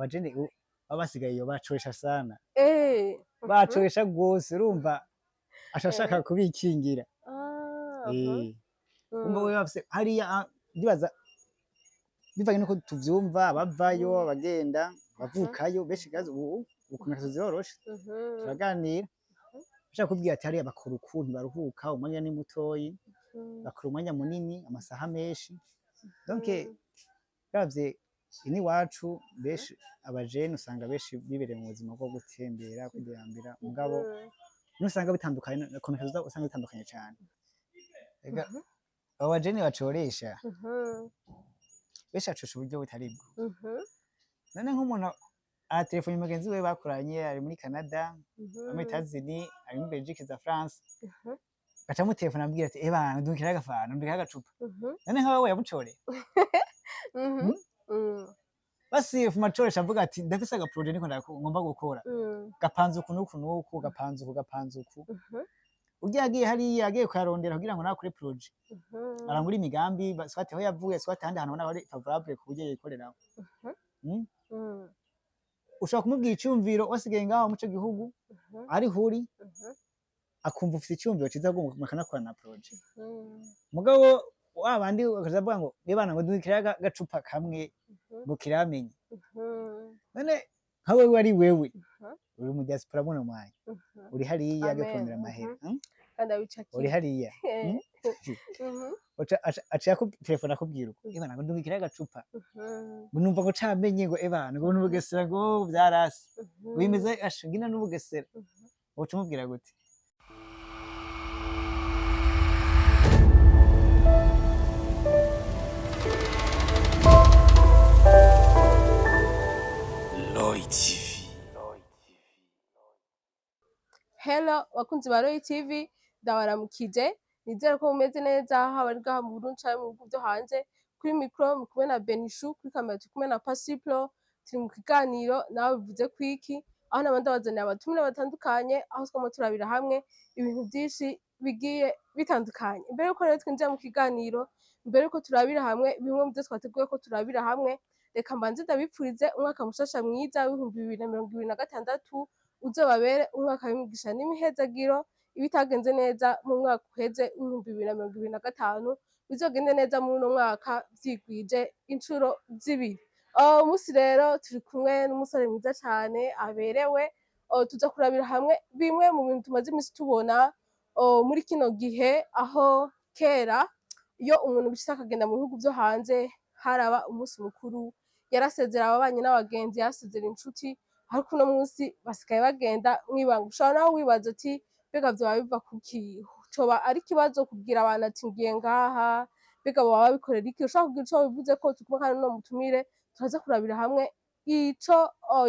Abajene baba basigaye iyo bacoresha sana, bacoresha gose. Urumva ashashaka kubikingira. Umva, wewe bafise hariya, ndibaza bivanye nuko tuvyumva, abavayo, abagenda bavukayo benshi gazi, ubu communication ziroroshe, turaganira. Ushaka kubwira ati hariya bakora ukuntu baruhuka, umwanya ni mutoyi, bakora umwanya munini, amasaha menshi. Donc uravye ino iwacu, benshi abajene usanga benshi bibereye mu buzima bwo gutembera, kwideyambira, mugabo nusanga bitandukanye na communication zabo, usanga bitandukanye cane. Ega abo bajene bacoresha, benshi bacoresha uburyo butari bwo. None nk'umuntu aratelefona mugenzi we bakoranye ari muri Canada, muri Etats-Unis, ari muri Belgique za France, gaca amutelefona ambwira ati: "Eba ndungikira agafanta, ndungikira agacupa." None nka wewe yamucoreye? Basi fuma acoresha avuga ati: "Ndafise aga projet niko ngomba gukora, gapanze uku n'uku n'uku, gapanze uku, gapanze uku." Urya yagiye hariya, agiye kuyarondera kugira ngo nawe akore projet, arangure imigambi, soit aho yavuye, soit ahandi hantu ubona hari favorable ku buryo yikoreraho. Ushobora kumubwira iciyumviro wasigaye ngaho muco gihugu, ariho uri, akumva ufise iciyumviro ciza, mukanakorana na projet. Mugabo wa bandi bakaza bavuga ngo: "Ebana, ngo ndungikira agacupa kamwe," ngo kiramenye. None nka wewe, ari wewe, uri mu diaspora muno mwanya, uri hariya agiye Amen. kurondera amahera, Kandi abicakiye. Uri hariya, Uca telefone akubwira uko: "Ebana, ngo ndungikira agacupa," ngo numva ngo camenye, ngo ebana, ngo n'ubugesera, ngo vyarase, wimeze asha ngina n'ubugesera. Uca umubwira gute? Lloyd TV. Hello bakunzi ba Roy TV, ndabaramukije, nizere ko mumeze neza, haba ari ngaha mu Burundi canke mu bihugu vyo hanze. Kuri micro muri kumwe na Benishu, kuri kamera turi kumwe na Pasiplo. Turi mu kiganiro nawe bivuze kwiki, aho naba ndabazaniye abatumire batandukanye, aho twama turabira hamwe ibintu vyinshi bigiye bitandukanye. Imbere yuko rero twinjira mu kiganiro, imbere yuko turabira hamwe bimwe mu vyo twateguye ko turabira hamwe, reka mbanze ndabipfurize umwaka mushasha mwiza w'2026, uzobabere umwaka w'imigisha n'imihezagiro. Ibitagenze neza mu mwaka uheze w'2025 bizogende neza muri uno mwaka vyigwije incuro zibiri. Uwo munsi rero turi kumwe n'umusore mwiza cane aberewe. Tuza kurabira hamwe bimwe mu bintu tumaze imisi tubona muri kino gihe, aho kera iyo umuntu bishitse akagenda mu bihugu vyo hanze haraba umunsi mukuru, yarasezera ababanyi n'abagenzi, yarasezera inshuti, ariko uno munsi basigaye bagenda mw'ibanga. Ushobora nawe wibaza ati: "Mbega vyoba biva kuki? Coba ari ikibazo kubwira abantu ati ngiye ngaha? Mbega boba babikorera iki?" Ushobora kugira ico wabivuzeko. Turi kumwe kandi n'uno mutumire, turaza kurabira hamwe ico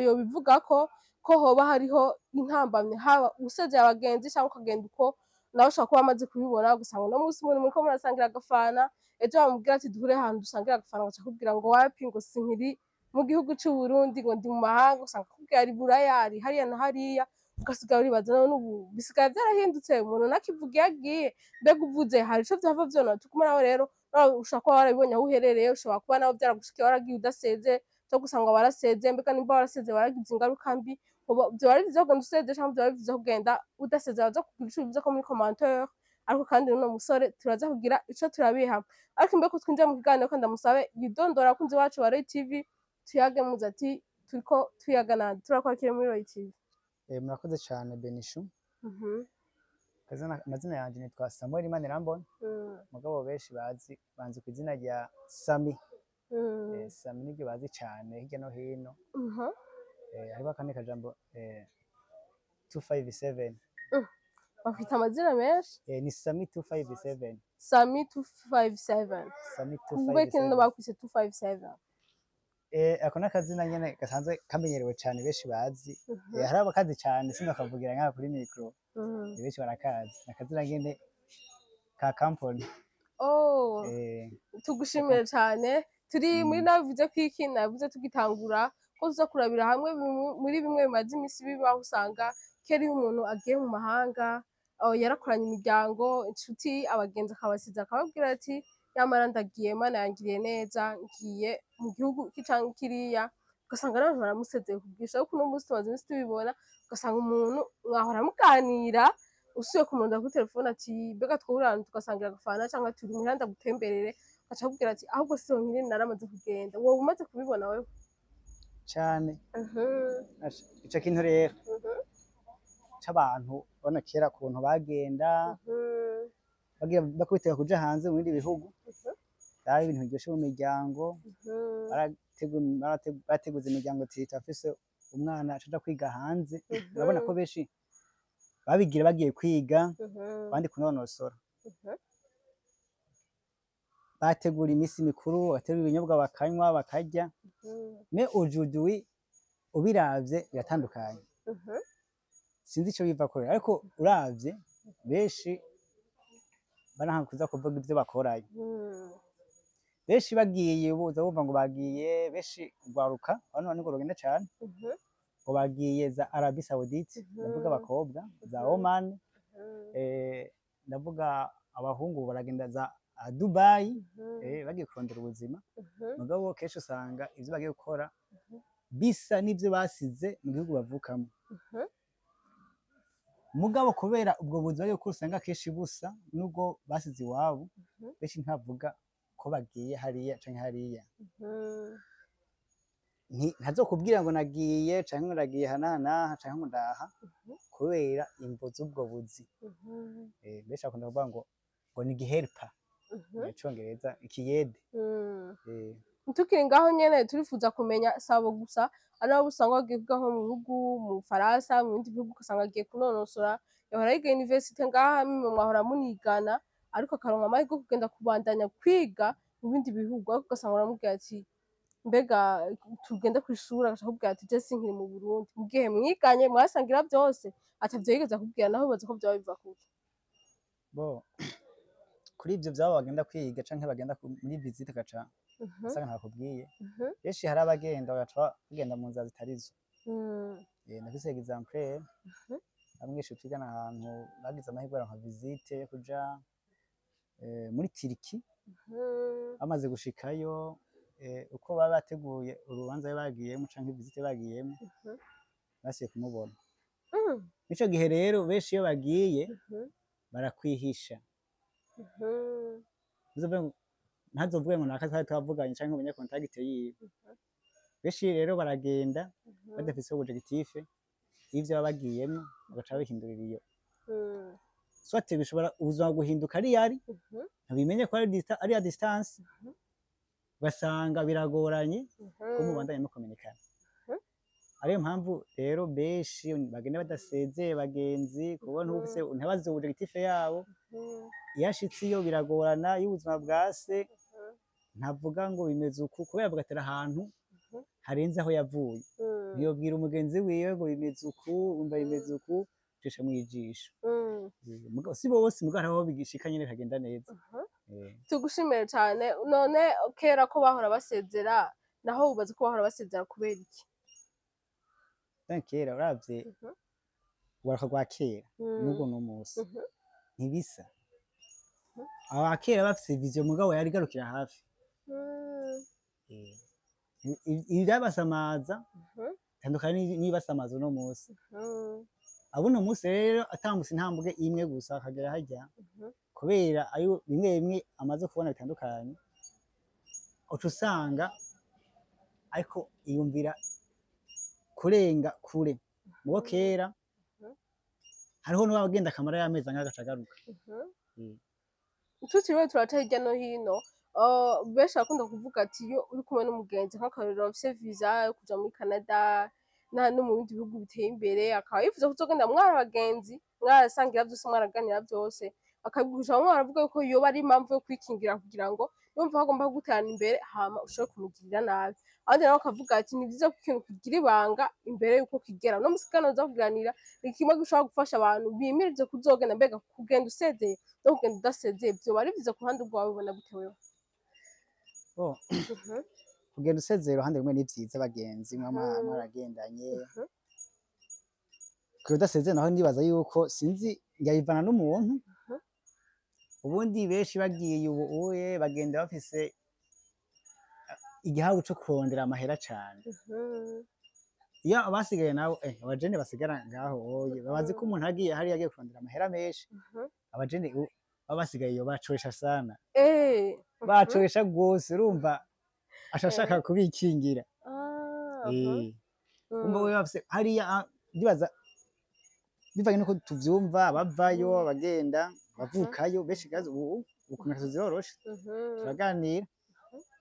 yobivugako, ko hoba hariho intambamyi, haba usezera abagenzi canke ukagenda uko. Nawe ushobora kuba wamaze kubibona, ugasanga uno munsi umuntu muriko murasangira agafana, ejo wamubwira ati: "Duhure ahantu dusangire agafana," agaca akubwira ngo: "Wapi," ngo: "Sinkiri mu gihugu c'Uburundi," ngo: "Ndi mu mahanga." Usanga akubwira ari Buraya, ari hariya na hariya, ugasigara uribaza: none ubu bisigaye vyarahindutse, umuntu ntakivuga iyo agiye? Mbega uvuze hari ico vyava vyonona? Turi kumwe nawe rero. Nawe ushobora kuba warabibonye aho uherereye, ushobora kuba nawe vyaragushikiye, waragiye udasezeye, canke ugasanga warasezeye. Mbega nimba warasezeye, waragize ingaruka mbi? Vyoba ari vyiza kugenda usezeye canke vyoba ari vyiza kugenda udasezeye? Uraza kugira ico ubivuzeko muri commentaire. Ariko kandi n'uno musore turaza kugira ico turabiye hamwe. Ariko imbere ko twinjira mu kiganiro, ko ndamusabe yidondora abakunzi bacu ba Roy TV, tuyage muze ati turiko tuyagana. Turakwakiriye muri Roy TV. Murakoze cane, Benishu. Amazina yanje nitwa Samuel Imanirambona, mugabo benshi bazi banzi ku izina rya Sami. Sami niryo bazi cane hirya no hino. Hariho akandi kajambo, 257. Bafite amazina menshi. Ni Sami 257. Sami 257. Sami Kubera ikintu 257. bakwise 257? Ako n'akazina nyene gasanzwe kamenyerewe cane, benshi bazi. Hari abakazi cane, sinokavugira ngaha kuri micro. Benshi barakazi, n'akazina nyene ka kampani. Oh. Tugushimire cane. Turi muri nawe bivuze ko iki navuze tugitangura ko tuza kurabira hamwe muri bimwe bimaze imisi bibaho. Usanga kera iyo umuntu agiye mu mahanga, yarakoranye imiryango, inshuti, abagenzi, akabasiza akababwira ati: "Yamara ndagiye, Mana yangiriye neza, ngiye mu gihugu iki canke kiriya." Ugasanga n'abantu baramusezeye ku bwinshi. Ariko uno munsi tumaze iminsi tubibona, ugasanga umuntu mwahora muganira, usubiye kumurondera kuri telefone ati: "Mbega twohurira ahantu tugasangira agafanta, canke turi muhira ndagutemberere?" Agaca akubwira ati: "Ahubwo siho nkiri, naramaze kugenda." Woba umaze kubibona wewe? Cane. Asha, ico kintu rero c'abantu ubona kera ukuntu bagenda bagira bakubitira kuja hanze mu bindi bihugu, vyari ibintu biryoshe mu miryango. Barateguza imiryango ati: "Turafise umwana aca kwiga hanze." Urabona ko benshi babigira bagiye kwiga, abandi kunonosora. Bategura imisi mikuru, bategura ibinyobwa, bakanywa, bakarya. Mais aujourd'hui ubiravye biratandukanye. Sinzi ico bivako rero, ariko uravye benshi baranka kuza kuvuga ivyo bakorayo. Benshi bagiye, ubu uza wumva ngo bagiye, benshi urwaruka hano nirwo rugenda cane, ngo bagiye za Arabie Saoudite, ndavuga abakobwa za Oman, ndavuga abahungu baragenda za Dubai, bagiye kurondera ubuzima. Mugabo kenshi usanga ivyo bagiye gukora bisa n'ivyo basize mu gihugu bavukamo. Mugabo kubera ubwo buzima yuko usanga kenshi busa n'ubwo basize iwabo, benshi ntibavuga ko bagiye hariya canke hariya. Ntazokubwira ngo nagiye canke ngo nagiye aha n'aha n'aha canke ngo ndaha, kubera imvo z'ubwo buzi. Benshi bakunda kuvuga ngo ni igihelpa mu congereza, ikiyede. Tukiri ngaho nyene, turifuza kumenya, sabo gusa, ari nabo usanga bagiye kwiga nko mu bihugu, mu Bufaransa, mu bindi bihugu, ugasanga agiye kunonosora, yahora yiga université ngaha, mwe mwahora munigana, ariko akaronka amahirwe yo kugenda kubandanya kwiga mu bindi bihugu, ariko ugasanga uramubwira ati: "Mbega tugende kw'ishuri?" Agaca akubwira ati: "Je sinkiri mu Burundi." Mu gihe mwiganye, mwasangira vyose, atavyo yigeze akubwira. Naho wibaza ko vyoba biva kuki? Bo kuri ivyo vyabo bagenda kwiga canke bagenda muri visite, agaca usanga ntakubwiye. Benshi hari abagenda bagaca bagenda mu nzira zitarizo. Ndafise exemplaire, abanyeshure twigana ahantu bagize amahirwe baronka visite yo kuja muri Turquie. Bamaze gushikayo, uko baba bateguye urubanza bari bagiyemwo canke visite bagiyemwo, basubiye kumubona. Ico gihe rero benshi iyo bagiye barakwihisha. Ntazovuge ngo naka twari twavuganye canke umenye contact yiwe. Benshi rero baragenda badafise objectif y'ivyo baba bagiyemwo, bagaca babihindurira iyo. Soit bishobora ubuzima guhinduka ari yari ntubimenye ko ari à distance, ugasanga biragoranye ko mubandanya mukominikana. Ariyo mpamvu rero benshi bagenda badasezeye bagenzi, kuko ntubufise, ntibazi objectif yabo. Iyo ashitse iyo biragorana, iyo ubuzima bwase ntavuga ngo bimeze uku, kubera bugatera ahantu harenze aho yavuye. Ntiyobwira umugenzi wiwe ngo bimeze uku, umva bimeze uku, cisha mwijisho. Mugabo si bose, mugabo hariho aho bigishika nyene bikagenda neza. Tugushimire cane. None kera ko bahora basezera, naho wubaza ko bahora basezera kubera iki? Donc kera uravye urwaruka rwa kera n'ubwo no musi ntibisa. Aba kera bafise vision, mugabo yari igarukira hafi. Ivyabasamaza bitandukanye n'ibibasamaza uno musi. Abuno musi rero atambutse intambwe imwe gusa akagera harya, kubera ayo bimwe bimwe amaze kubona bitandukanye, uca usanga ariko iyumvira kurenga kure. Mugo kera hariho n'uwagenda akamara y'amezi angahe agaca agaruka. Tutiriwe turaca hirya no hino, benshi barakunda kuvuga ati iyo uri kumwe n'umugenzi, nk'akarorero afise visa yo kuja muri Canada no mu bindi bihugu biteye imbere, akaba yifuza kuzogenda, mwari abagenzi, mwarasangira vyose, mwaraganira vyose, akabigurisha, bamwe baravuga yuko yoba ari impamvu yo kwikingira kugira ngo yumva ko agomba kuguterana imbere, hama ushobore kumugirira nabi. Abandi nabo bakavuga ati ni vyiza ko ikintu kigira ibanga imbere yuko kigera no musi uza kuganira. Ni kimwe gishobora gufasha abantu bimirije kuzogenda. Mbega kugenda usezeye no kugenda udasezeye vyoba ari vyiza ku ruhande rwawe? Ubona gute wewe? Bo kugenda usezeye uruhande rumwe ni vyiza, bagenzi mwama mwaragendanye. Kugenda udasezeye naho ndibaza yuko sinzi, yabivana n'umuntu. Ubundi benshi bagiye ubu uye bagenda bafise Igihabu co kurondera amahera cane. Iyo abasigaye nabo, abajene basigara ngaho oye, babazi ko umuntu agiye hariya agiye kurondera amahera menshi. Abajene baba basigaye iyo bacoresha sana. Bacoresha gose, urumva ashashaka kubikingira. Umva, wewe bafise hariya, ndibaza bivanye nuko tuvyumva, abavayo, abagenda, abavukayo benshi, gazi ubu communication ziroroshe. Turaganira,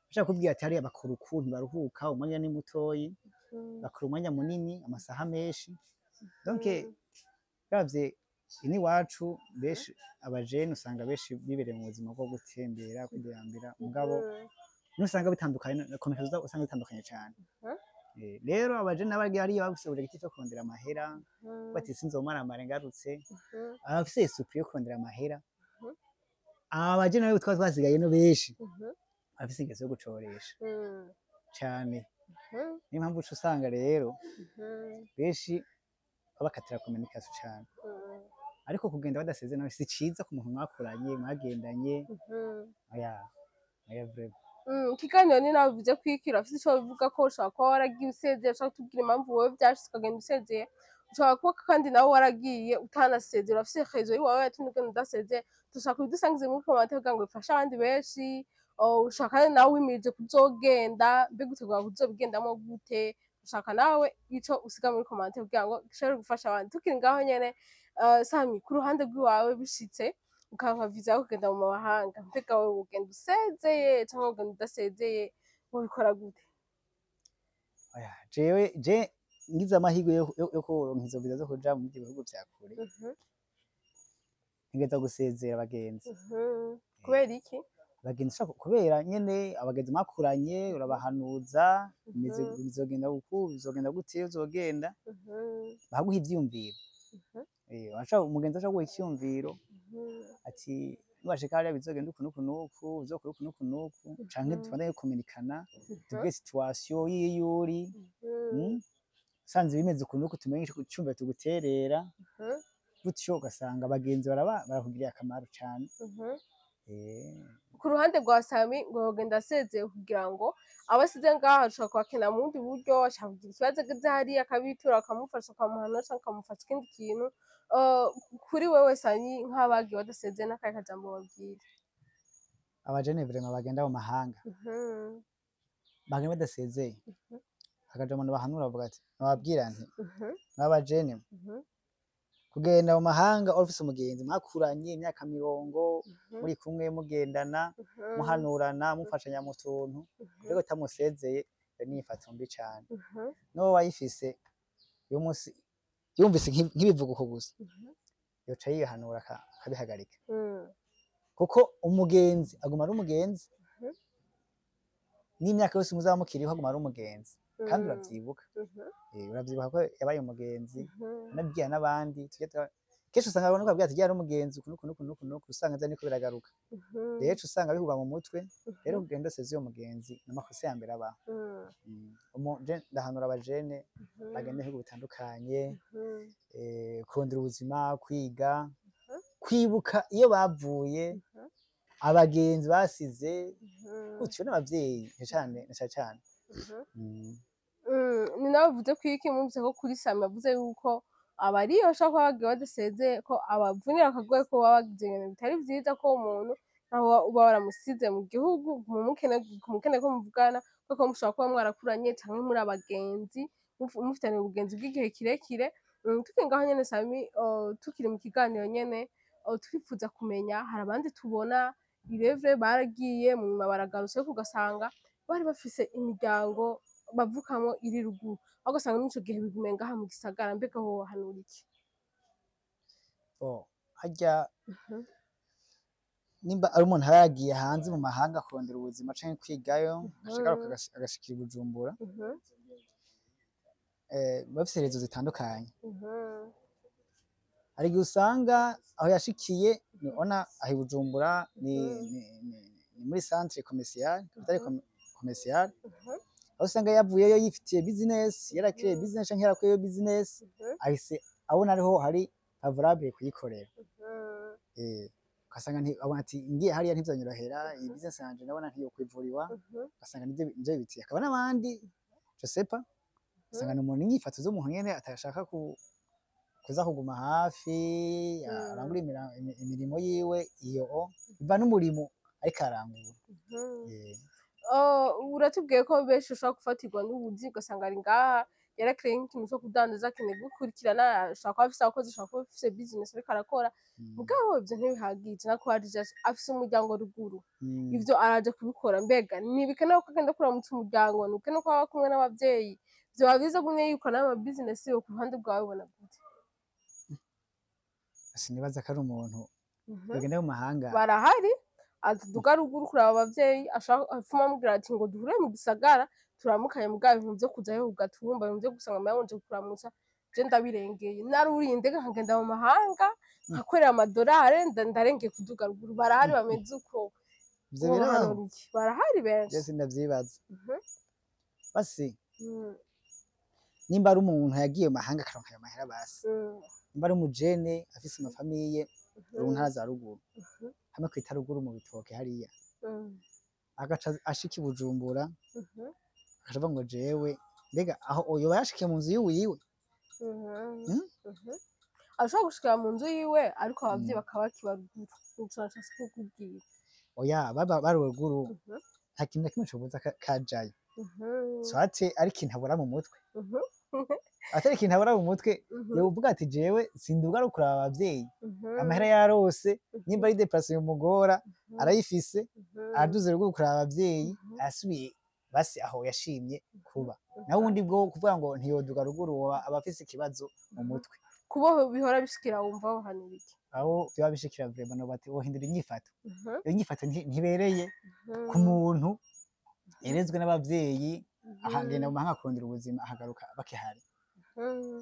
ushaka kubwira ati hariya bakora ukuntu baruhuka, umwanya ni mutoyi, bakora umwanya munini, amasaha menshi. Donc uravye ino iwacu, benshi abajene usanga benshi bibereye mu buzima bwo gutembera, kwideyambira, mugabo nusanga bitandukanye na communication zabo, usanga bitandukanye cane. Rero abajene n'abagiye hariya bafise objectif yo kurondera amahera, bati sinzomaramara ngarutse. Abafise esprit yo kurondera amahera. Abajene nabo twaba twasigaye no benshi bafise ingeso yo gucoresha cane. Niyo mpamvu uca usanga rero benshi babakatira communication cane. Ariko kugenda badasezeye nawe si ciza ku muntu mwakuranye, mwagendanye. Oya, oya, vraiment. Ikiganiro ni nawe bivuze kwikira ufite ico bivuga ko ushobora kuba waragiye usezeye, ushobora kutubwira impamvu wowe vyashitse ukagenda usezeye. Ushobora kuba kandi nawe waragiye utanasezeye, urafise raison yiwawe yatumye ugenda udasezeye. Dushaka kubidusangize muri commentaire kugira ngo bifashe abandi benshi. Oh, ushaka kandi nawe wimirije kuzogenda, mbega utegura kuzobigendamo gute? Ushaka nawe ico usiga muri commentaire kugira ngo gishobore gufasha abandi. Tukiri ngaho nyene, Sami, ku ruhande rw'iwawe, bishitse ukaronka visa yo kugenda mu mahanga, mbega wewe ugenda usezeye canke ugenda udasezeye? Wobikora gute? Oya, jewe je ngize amahirwe yo kuronka izo visa zo kuja mu bindi bihugu vya kure, ntegerezwa gusezera abagenzi. Kubera iki? Abagenzi ushaka, kubera nyene abagenzi mwakuranye, urabahanuza, bizogenda uku, bizogenda gute, uzogenda, bakaguha ivyiyumviro. Umugenzi ashobora kuguha iciyumviro ati niwashika hariya bizogenda uku n'uku n'uku, uzokora uku n'uku n'uku, canke tubandanye dukominikana, tubwire situation y'iyo uri, usanze bimeze uku n'uku tumenye icumviro tuguterera. Gutyo ugasanga abagenzi barakugiriye akamaro cane. Ku ruhande rwa Sami, ngo yogenda asezeye kugira ngo abo asize ngaho ashobora kubakena mu bundi buryo, ashobora kugira ikibazo ageze hariya akabitura, akamufasha, akamuhanura canke akamufasha ikindi kintu. Kuri wewe Sami, nk'abagiye badasezeye, n'akahe kajambo wobabwira? Abajene vraiment bagenda mu mahanga, bagenda badasezeye, akajambo bahanura bavuga ati, nababwira nti mw'abajene, kugenda mu mahanga ufise umugenzi mwakuranye imyaka mirongo, muri kumwe, mugendana, muhanurana, mufashanya mu tuntu, ariko utamusezeye, iyo ni inyifato mbi cane. N'uwo wayifise uyu munsi yumvise nk'ibivuguko gusa, yoca yihanura akabihagarika, kuko umugenzi aguma ari umugenzi. N'imyaka yose muzaba mukiriho aguma ari umugenzi, kandi uravyibuka. Uravyibuka ko yabaye umugenzi, anabwira n'abandi kenshi usanga abantu babwira ati ari umugenzi uku n'uku n'uku n'uku n'uku, usanga vya niko biragaruka. Rero uca usanga bikuva mu mutwe. Rero kugenda usezeye umugenzi ni amakosa ya mbere abaho. Je ndahanura abajene bagenda ibihugu bitandukanye, kurondera ubuzima, kwiga, kwibuka iyo bavuye, abagenzi basize, gutyo n'abavyeyi cane na cane cane. Ni nawe bivuze ko iki mwumvise ko kuri Sami yavuze yuko abariyo bashobora kuba bagiye badasezeye, ko abavunira akagohe, ko baba bagize ibintu bitari vyiza, ko umuntu naho uba waramusize mu gihugu mukene ko muvugana, kuko mushobora kuba mwarakuranye canke muri abagenzi, mufitaniye ubugenzi bw'igihe kirekire. Tukiri ngaho nyene Sami, tukiri mu kiganiro nyene, turifuza kumenya, hari abandi tubona irevre baragiye mu nyuma baragarutse, ariko ugasanga bari bafise imiryango bavukamwo iri ruguru, aho ugasanga muri ico gihe bigumiye ngaha mu gisagara. Mbega wobahanura iki? Bon, harya nimba ari umuntu aba yagiye hanze mu mahanga kurondera ubuzima canke kwigayo, agaca agaruka agashikira i Bujumbura, bafise raisons zitandukanye. Hari igihe usanga aho yashikiye, ona aho i Bujumbura ni muri centre commercial, capitale commercial, aho usanga yavuyeyo yifitiye business, yarakiriye business canke yarakuyeyo business, ahise abona ariho hari favorable kuyikorera. Ugasanga abona ati ngiye hariya ntivyonyorohera, iyi business yanje ndabona ntiyokwivuriwa. Ugasanga nivyo biteye. Hakaba n'abandi, je sais pas, usanga ni umuntu, inyifato z'umuntu nyene, atashaka kuza kuguma hafi, arangura imirimo yiwe. Iyo biva n'umurimo ariko arangura. Oh, uratubwiye ko benshi ushobora gufatirwa n'ubuzi, ugasanga ari ngaha yarakireye nk'ikintu co kudandaza, akeneye gukurikirana, ashobora kuba afise abakozi, ashobora kuba afise business ariko arakora. Mugabo ivyo ntibihagije, nako afise umuryango ruguru. Ivyo araje kubikora, mbega ntibikenewe ko agenda kuramutsa umuryango? Ntibikenewe ko aba kumwe n'abavyeyi? Vyoba vyiza gumye yikora n'ama business yiwe? Ku ruhande rwawe ubona gute? Sinibaza ko ari umuntu yogenda mu mahanga. Barahari atuduga ruguru kuraba abavyeyi, ashaka apfuma amubwira ati ngo duhure mu gisagara turamukanye. Mugabo ibintu vyo kujayo kugatumba, ibintu vyo gusanga yabanje kuramutsa, je ndabirengeye, naruriye indege nkagenda mu mahanga nkakorera amadorari, ndarengeye kuduga ruguru. Barahari bameze uko. Ivyo birabaho? Wobahanura iki? Barahari benshi. Je sindavyibaza. Basi nimba ari umuntu yagiye mu mahanga akaronka ayo mahera, basi nimba ari umujene afise ama famille mu ntara za ruguru, hamwe kwita ruguru mu bitoke hariya, agaca ashika i Bujumbura, agaca avuga ngo jewe, mbega aho yoba yashikiye mu nzu yiwiwe? Mm? Ashobora gushikira mu nzu yiwe, ariko abavyeyi bakaba bakiba ruguru, nico nashatse kukubwira. Oya, baba bari ruguru, nta kintu na kimwe cobuza kajayo. Soit ari ikintu abura mu mutwe, atari ikintu abura mu mutwe, yovuga ati jewe sinduga ari kuraba abavyeyi, amahera yarose, nimba ari déplacement umugora, arayifise, araduze ruguru kuraba abavyeyi, arasubiye, basi aho yashimye kuba. Naho ubundi bwo kuvuga ngo ntiyoduga ruguru, woba aba afise ikibazo mu mutwe. Kubo bihora bishikira, wumva wohanura iki? Aho vyoba bishikira, vraiment noba ati wohindura inyifato. Iyo nyifato ntibereye ku muntu yarezwe n'abavyeyi, akagenda mu mahanga kurondera ubuzima, akagaruka bakihari.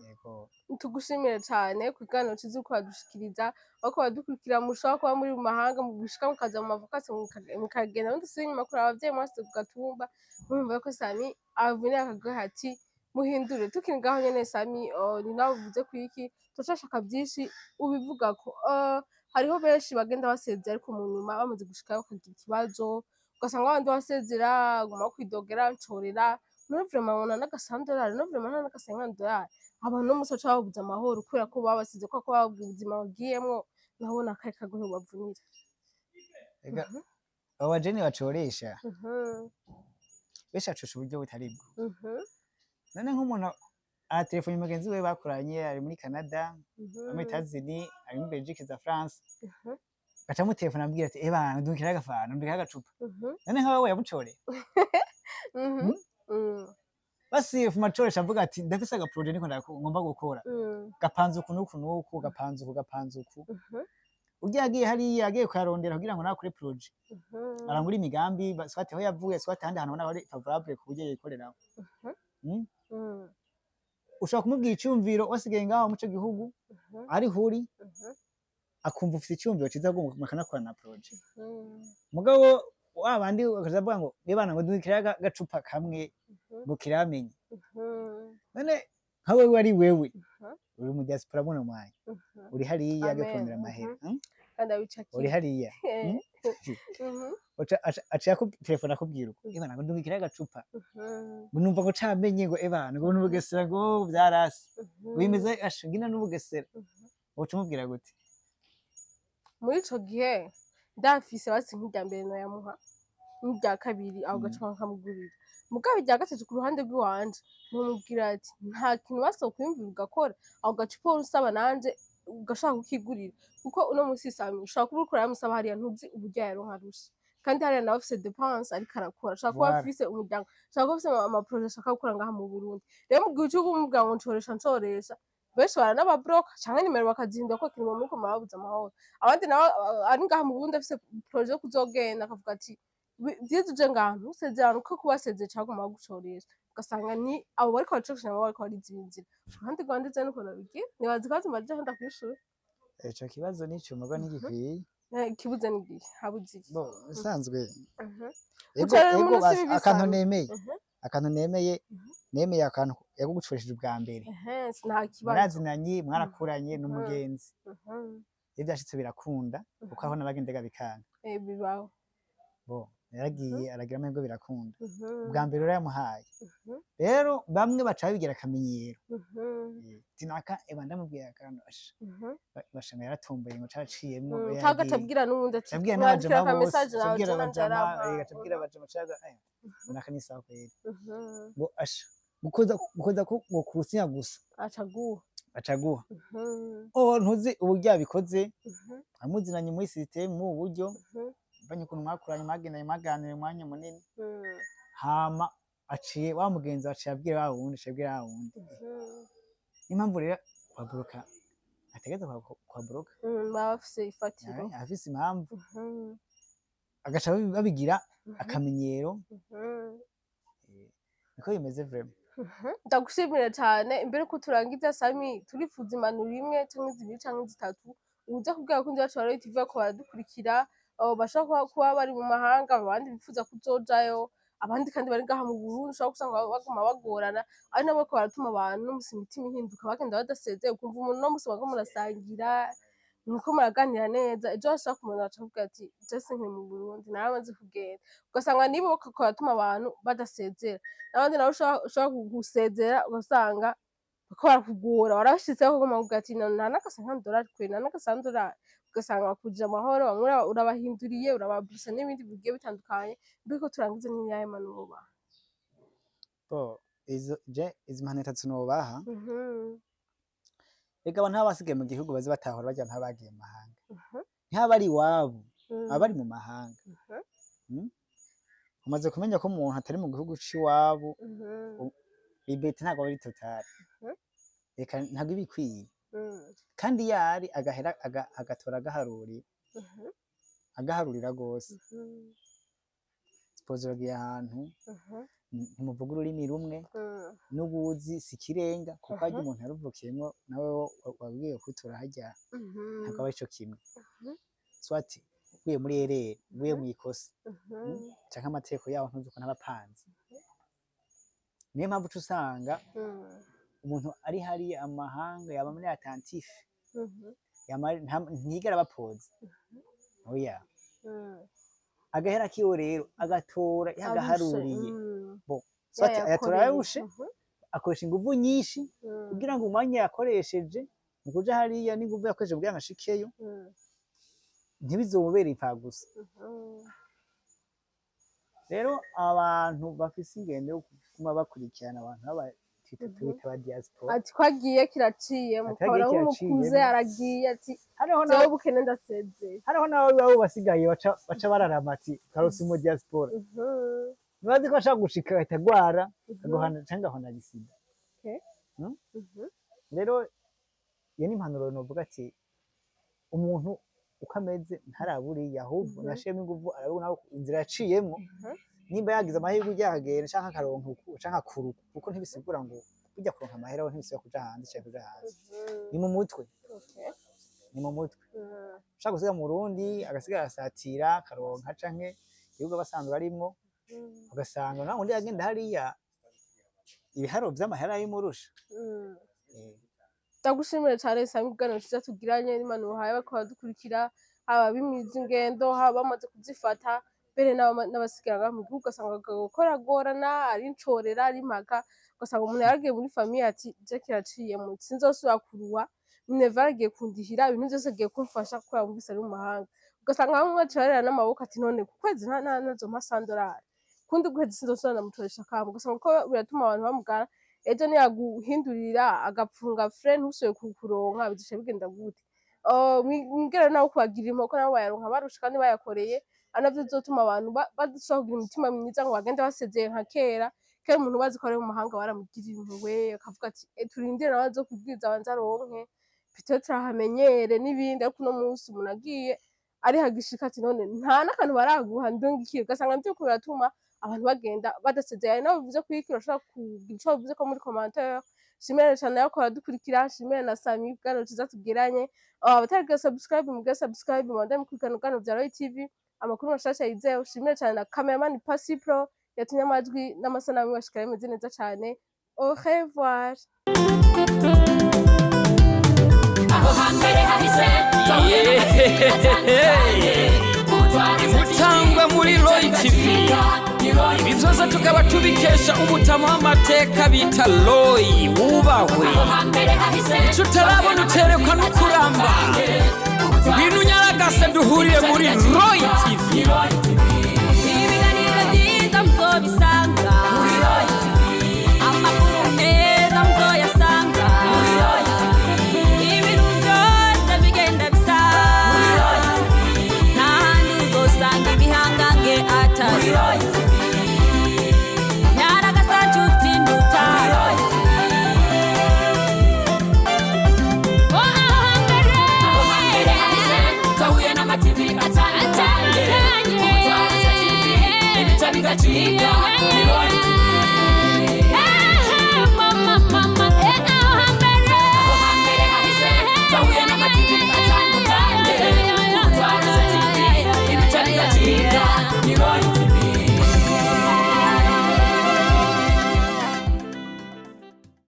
Yego. Tugushimire cane ku kiganiro ciza uriko uradushikiriza. Bariko baradukurikira, mushobora kuba muri mu mahanga, mugushika mukaza mu ma vacances, mukagenda mudasubiye inyuma kuraba abavyeyi mwasize ku gatumba. Murumva yuko Sami avunira akagohe ati muhindure. Tukiri ngaho nyene, Sami, ni nawe uvuze kwiki, turacashaka vyinshi ubivugako. Hariho benshi bagenda basezera, ariko mu nyuma bamaze gushikayo bakagira ikibazo, ugasanga babandi basezera aguma kwidogera, ncorera none vraiment nkabona n'agasandorari, none vraiment nta n'agasenkandorari. Abantu no musi baca babuze amahoro kubera ko babasize, kubera ko bababwiye ubuzima bagiyemwo. Nabona akahe kagohe bavunira? Ega, abo bajene bacoresha, benshi bacosha uburyo butari bwo. None nk'umuntu aratelefona mugenzi we bakoranye ari muri Canada, ari muri Etats-Unis, ari muri Belgique, za France, gaca amutelefona ambwira ati: "Eba ndungikira agafanta, ndungikira agacupa." None nka wewe yamucoreye? Basi fuma acoresha avuga ati ndafise aga projet niko ngomba gukora, gapanze uku n'uku n'uku, gapanze uku, gapanze uku. Urya yagiye hariya agiye kuyarondera kugira ngo nakore projet, arangura imigambi, soit aho yavuye, soit ahandi hantu ubona ari favorable ku buryo yikoreraho. Ushobora kumubwira iciyumviro wasigaye ngaho muco gihugu, ariho uri, akumva ufise iciyumviro ciza, mukanakorana na projet. Mugabo wa bandi bakaza bavuga ngo bebana ngo ndungikira agacupa kamwe, ngo kiramenye. None nka wewe, ari wewe, uri mu diaspora muno mwanya, uri hariya agiye Amen. kurondera amahera, Kandi abicakiye. Uri hariya, Aca telefone akubwira uko ebana ngo ndungikira agacupa, ngo numva ngo camenye, ngo ebana ngo n'ubugesera, ngo vyarase, wimeze asha ngina n'ubugesera, uca umubwira gute? Muri ico gihe ndafise basi nk'irya mbere noyamuha, n'irya kabiri aho gacupa nkamugurira. Mugabo irya gatatu, ku ruhande rw'iwanje nomubwira ati nta kintu basi wokwiyumvira ugakora, ako gacupa wari usaba nanje ugashaka kukigurira, kuko uno musi Sami ushobora kuba uriko urayamusaba hariya, ntuzi uburyo yayaronka arushe, kandi hariya nawe afise dépenses ariko arakora, ashobora kuba Voilà. afise umuryango, ashobora kuba afise ama projets ashaka gukora ngaha mu Burundi. Rero mu gihe uca umubwira ngo ncoresha ncoresha, benshi baranababloka canke nimero bakazihindura, ko kirimo muriko murababuza amahoro. Abandi nabo ari ngaha mu Burundi afise projet yo kuzogenda, akavuga ati vyiza uje ngaha ntusezerane, uko kubasezeye caguma bagucoresha, ugasanga ni abo bariko baracoresha nabo bariko bariziba inzira. Ku ruhande rwanje je nuko nobigira. Nibaza ikibazo mbajije aho ndakwishura. Ico kibazo nico muga ntigikwiye. Ikibuze n'igihe habuze iki? Bo bisanzwe, ego. Gucorera Ego. umuntu si Basi bibi, akantu Sami. nemeye, akantu nemeye, nemeye akantu yagucoresheje ubwa mbere, Nta kibazo. Murazinanye, mwarakuranye, n'umugenzi. Iyo vyashitse birakunda, kuko aho nabagendaga bikanga. Bibaho. Bo yaragiye aragira amahirwe, birakunda. Bwa mbere rero yamuhaye. Rero bamwe baca babigira akamenyero. Tinaka eba ndamubwiye akantu asha, bashanga yaratomboye ngo caraciyemwo. Cyangwa agaca n'uwundi ati cabwira mwandikira n'abajama aka bose, message nawe cabwira je nanje abajama, arampa. Gacabwira abajama caga naka ni sawa kweri. Ngo asha gukoza ko ngo kurusinya gusa, aca aguha. Aca aguha. Oh, ntuzi uburyo yabikoze, amuzinanye muri système mu buryo banye ukuntu mwakuranye, mwagendanye, mwaganiriye umwanya munini. Hama aciye wa mugenzi aciye abwira wa wundi, aciye abwira wa wundi. Impamvu rero kwabloka ategeza kwabloka. Baba bafise ifatiro. Afise impamvu, agaca babigira akamenyero. Niko bimeze vraiment. Ndagushimira cyane. Imbere ko turangiza, Sami, turifuza impanuro imwe canke zibiri canke zitatu uza kubwira abakunzi bacu ba Royal TV ko baradukurikira, abo bashobora kuba bari mu mahanga, abandi bifuza kuzojayo, abandi kandi bari ngaha mu Burundi ushobora gusanga baguma bagorana, ari nabo bariko baratuma abantu no musi imitima ihinduka, bagenda badasezeye. Ukumva umuntu no musi bariko murasangira, muriko muraganira neza, ejo hashobora kumuntu agaca akubwira ati je sinkiri mu Burundi, naramaze kugenda. Ugasanga nibo bariko baratuma abantu badasezera, n'abandi nabo ushobora gusezera ugasanga bariko barakugora, warabashitseho ukaguma kuvuga ati nta n'agasantorari kweri, nta n'agasantorari, ugasanga bakujije amahoro, bamwe urabahinduriye, urababusa n'ibindi bigiye bitandukanye. Mbere ko turangiza, n'iyahe mpanuro wobaha? Bo izo je izi mpanuro itatu nobaha: reka abantu baba basigaye mu gihugu baze batahura barya ntabagiye mu mahanga, ntihaba ari iwabo, aba bari mu mahanga. Umaze kumenya ko umuntu atari mu gihugu c'iwabo, liberté ntabwo aba ari totale. Reka ntabwo iba ikwiye. Kandi iyo ari agahera agatora agaharurira, agaharurira gose. Suppose uragiye ahantu, ntimuvuga ururimi rumwe, n'ubuzi si ikirenga, kuko harya umuntu yaruvukiyemwo nawe wabwiye kwitura harya, ntabwo aba arico kimwe. Soit uguye muri erreur, uguye mw'ikosa, canke amategeko yaho ntuzi ukuntu aba apanze. Niyo mpamvu uca usanga umuntu ari hariya amahanga yaba muri attentif, yama ntiyigera aba posé, oya. Agahera kiwe rero agatora Arushe, yagaharuriye. Bo soit ayatora yayakoreye. yarushe, akoresha inguvu nyinshi kugira ngo umwanya yakoresheje mu kuja hariya n'inguvu yakoresheje kugira ngo ashikeyo ntibizomubere impfagusa. Rero abantu bafise ingendo yo kuguma bakurikirana abantu baba twita twita ba diaspora, ati ko agiye kiraciye, ati mukabona agiye nk'umukuze kiraciyemwo. Aragiye ati hariho jewe nabo bukene ndasezeye. Hariho nabo baba basigaye baca bararama ati karose mu diaspora, ntibazi ko ashaka gushika agahita agwara, agahana canke agahona gisida. Rero iyo ni impanuro novuga ati umuntu uko ameze ntaraburiya, ahubwo nashiremo inguvu, arabona inzira yaciyemwo. Nimba yagize amahirwe ujya akagenda canke akaronka uku canke akuruka, kuko ntibisigura ngo burya kuronka amahera aho ntibisigura kuja hanze canke kuja hanze. Ni mu mutwe. Ni mu mutwe. Ushaka gusiga mu Burundi agasigara arasatira akaronka canke igihugu aba asanzwe arimwo, ugasanga nawe undi agenda hariya ibiharuro vy'amahera yimurusha. Ndagushimira cyane, Sami, kuganiro ciza tugiranye n'impanuro uhaye bariko baradukurikira, haba bimiza ingendo, haba bamaze kuzifata, mbere n'abasigara ngaha mu gihugu, ugasanga goragorana, ari incorera, ari impaka, ugasanga umuntu yaragiye muri famille ati je kiraciyemo, sinzosubira kuruha, minerval agiye kundihira ibintu vyose, agiye kumfasha kubera wumvise ari mu mahanga. Ugasanga bamwe baca barera n'amaboko ati none ku kwezi ntazompa sandorari, kundi kwezi sinzosubira ndamutoresha akamo. Ugasanga ko biratuma abantu bamugara, ejo niyaguhindurira agapfunga fre ntusubire kukuronka, bizoca bigenda gute? Mwigere nawe kubagirira impuhwe, ko nabo bayaronka barusha kandi bayakoreye, ari navyo bizotuma abantu badashobora kugira imitima myiza ngo bagende basezeye nka kera. Kera umuntu bazi ko ari mu mahanga baramugirira impuhwe, akavuga ati "Eh, turindire nawe azokubwiza abanze aronke, peut-être ahamenyere n'ibindi." Ariko uno munsi umuntu agiye ari hagishika ati none nta n'akantu baraguha, ndungikiye, ugasanga nivyo biratuma abantu bagenda badasezeye. Hari nabo bivuze kuri iki, urashobora kugira ico bavuze ko muri commentaire. Shimire cane yuko baradukurikira, shimire na Sami kuganiro ciza tugiranye. Abataragira subscribe, mugire subscribe, mubandanye mukurikirana ibiganiro vya Royal TV, amakuru mashasha yizewe. Shimire cane na cameraman Pasi Pro yatumye amajwi n'amasanamu bashikara bimeze neza cane. Au revoir. Aho. Imutangwa muri Roy TV. Ibi byose tukaba tubikesha umutama w'amateka bita Roy wubahwe. Icyo utarabona uterekwa no kuramba. Ngwino unyaragase duhurire muri Roy TV. Ibiganiro byiza muzobisanga.